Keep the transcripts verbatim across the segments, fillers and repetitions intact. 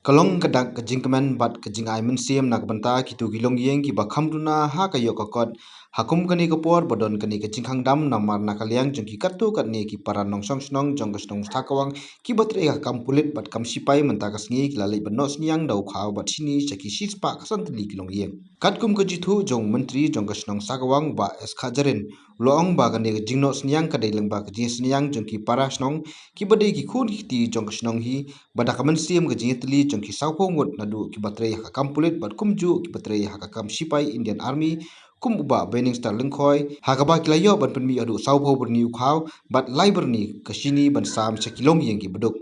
Ka long ka dak ka jingkmen bad ka jingai mynsiem na ka bynta kito ki longïing kiba kham duna ha ka ïoh ka kot ha kum kane ka por ba don kane ka jingkhang dam namar na ka liang jong ki katto katne ki para nongshong shnong jong ka shnong Sakawang kiba trei ha ka kam pulit bad kam sipai mynta ka sngi ki la leit ban noh synñiang da u khaw bad shini sha ki shispah ka san tylli ki longïing. Katkum ka jingthoh jong u Myntri jong ka shnong Sakawang, Bah S Khajarin, u la ong ba kane ka jingnoh synñiang ka dei lyngba ka jingsynñiang jong ki para shnong kiba dei ki khun ki kti jong ka shnong hi, ba da ka mynsiem ka jingïatylli jong ki sawphew ngut naduh kiba trei ha ka kam pulit bad kumjuh kiba trei ha ka kam sipai Indian Army, kum u Bah Benningstar Lyngkhoi, ha kaba ki la ïoh ban pynmih haduh sawphew byrni u khaw bad lai byrni ka shini ban sam sha ki longïing kiba duk.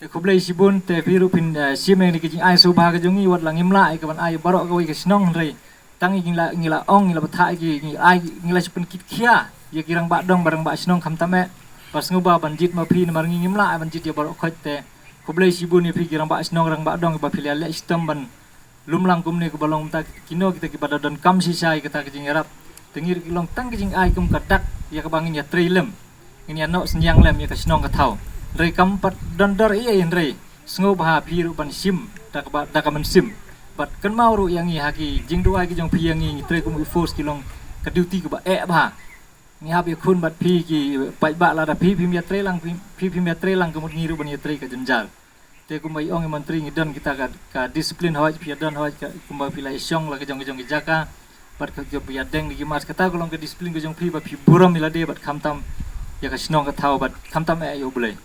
Te khublei shibun, te phi ruh phin, eh, shim ïa kane ka jingai sngewbha ka jong ngi, wat la ngim lah ïa ka ban ai baroh kawei ka shnong, hynrei tang ngi la, ngi la ong, ngi la bthah ïa ki, ngi ai, ngi la shu pynkit khia ïa ki rangbah dong bad rangbah shnong khamtam eh ba sngewbha ban jied ma phi, namar ngi ngim lah ban jied ïa baroh khoit. Te khublei shibun ïa phi ki rangbah shnong rangbah dong ba phi la leh shitom ban lum lang kumne, kaba long mynta kino kita kiba da donkam shisha ïa kata ka jingïarap. Te ngi ruh ki long tang ka jingai kum ka dak ïa kaba ngin ïatrei lem, ngin ïanoh synñiang lem ïa ka shnong ka thaw. Hynrei kam pat don dor ei ei, hynrei sngewbha phi ruh ban shim da kaba, da ka mynsiem bad kynmaw ruh ïa ngi ha ki jingduwai ki jong phi ïa ngi, ngi trei kum u force, ki long ka duty kaba eh bha. Ngi hap ïakhun bad phi ki paidbah, lada phi phim ïatrei lang, phi, phi phim ïatrei lang ka mut ngi ruh ban ïatrei ka jynjar. Te kumba i ong i Myntri, ngi don kita ka, ka discipline hoi, phi ïa don hoi ka, kumba phi la ïashong la ka jong ka jong ka jaka bad ka jong phi ïadeng da ki mask, kata ka long ka discipline ka jong phi ba phi burom ïa lade bad khamtam ïa ka shnong ka thaw bad khamtam eh ïa U Blei.